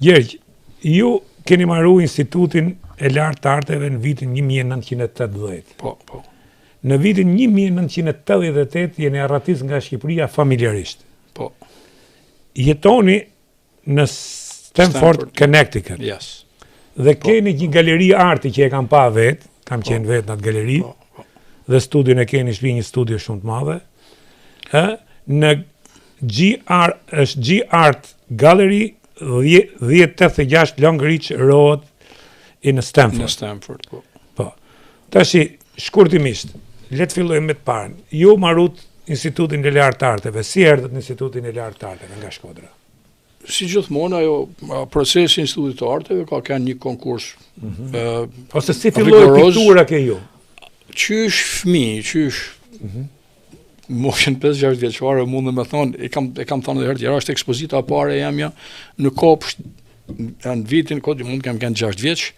Gjergj, ju keni maru Institutin e Lartë të Arteve në vitin 1980. Po, po. Në vitin 1988 jeni arratis nga Shqipëria familjarisht. Po. Jetoni në Stamford, Stamford. Connecticut. Yes. Dhe Po. keni një galeri arti që e kam pa vetë, kam Po. qenë vetë në atë galeri, Po, po. dhe studion e keni shtëpi një studio shumë të madhe. Ë, në GR është G Art Gallery 10 1086 Long Ridge Road in Në Stamford. Stamford, po. Po. Tashi shkurtimisht, le të fillojmë me të parën. Ju marut Institutin e Lartë të Arteve. Si erdhët në Institutin e Lartë të Arteve nga Shkodra? Si gjithmonë ajo a, procesi i Institutit të Arteve ka qenë një konkurs mm Mhm. -hmm. Ose si filloi Rigoroz. piktura ke ju? qysh fëmijë, qysh mm Mhm. moshën 5-6 vjeçare mundem me thonë, e kam e kam thënë edhe herë tjera, është ekspozita e parë e jemja në kopsht në vitin, ko mund të kem qenë 6 vjeç.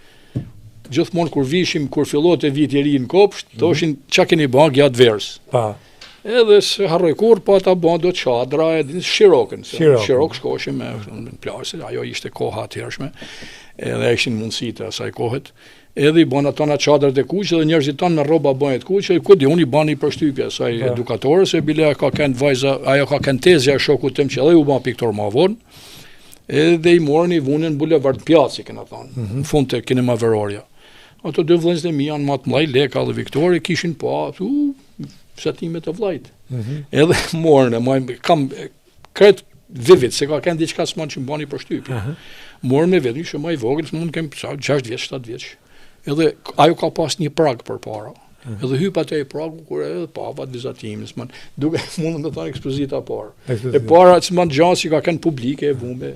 Gjithmonë kur vishim, kur fillohet e viti i ri në kopsht, Mhm. thoshin çka keni bën gjatë verës. Pa. Edhe se harroj kur, po ata bën do çadra e din Shirokën, se Shirokën. Shirok shkoshim me në plazh, se ajo ishte koha atëhershme. Edhe ishin mundësitë e asaj kohet. Edhe i bën ato na çadrat e kuqe dhe njerëzit tanë me rroba bëjnë të kuqe, ku di unë i bani përshtypje asaj Po. edukatore se bile ka qenë vajza, ajo ka qenë tezja e shokut tim që edhe u bë piktor më vonë. Edhe i morën i vunë në bulevard Pjaci, kena thonë, mm Mhm. në fund të kinema Veroria. Ato dy vëllezërit e mi janë më të mëdhenj, Leka dhe Viktori, kishin pa, u, vizatimet e vllajt. Mm -hmm. Edhe morën e maj, kam e, krejt vivid, se ka qenë diçka s'mon që më bani përshtypje. Aha. Morën me vetëm, ishte më i vogël, mund kem sa 6 vjeç, 7 vjeç. Edhe k- ajo ka pas një prag përpara. Edhe hyp atë i pragu kur edhe pava vizatimin, s'mon, duke mundem të thonë ekspozita e parë. E Ekspozita. para s'mon gjë që ka qenë publike e vume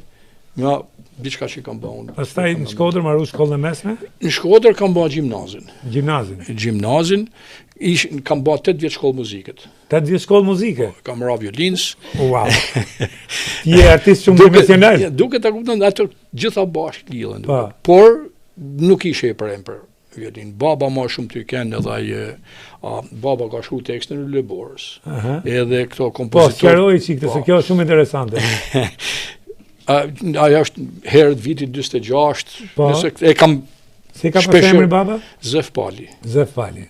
nga diçka që kam bën unë. Pastaj në Shkodër maru shkollën e mesme, Në Shkodër kam bën gjimnazin. gjimnazin. Gjimnazin, ish, kam bën 8 vjet shkollë muzikët. 8 vjet shkollë muzike. Kam ra violinës, Wow. Ti je artist shumë profesional. Ja, duket ta kupton ato gjitha bashkë lidhen. Pa. duket. Por nuk ishe i prem për violin. Baba më shumë të kenë edhe ai e, a, baba ka shkruar tekstin e Leborës. Aha. Edhe këto Po, kompozitorë. sqaroj çik këtë, se Po. kjo është shumë interesante. A, ajo është herët vitit 46, Po. nëse e kam Si ka pas Shpesh emrin baba? Zef Pali. Zef Pali.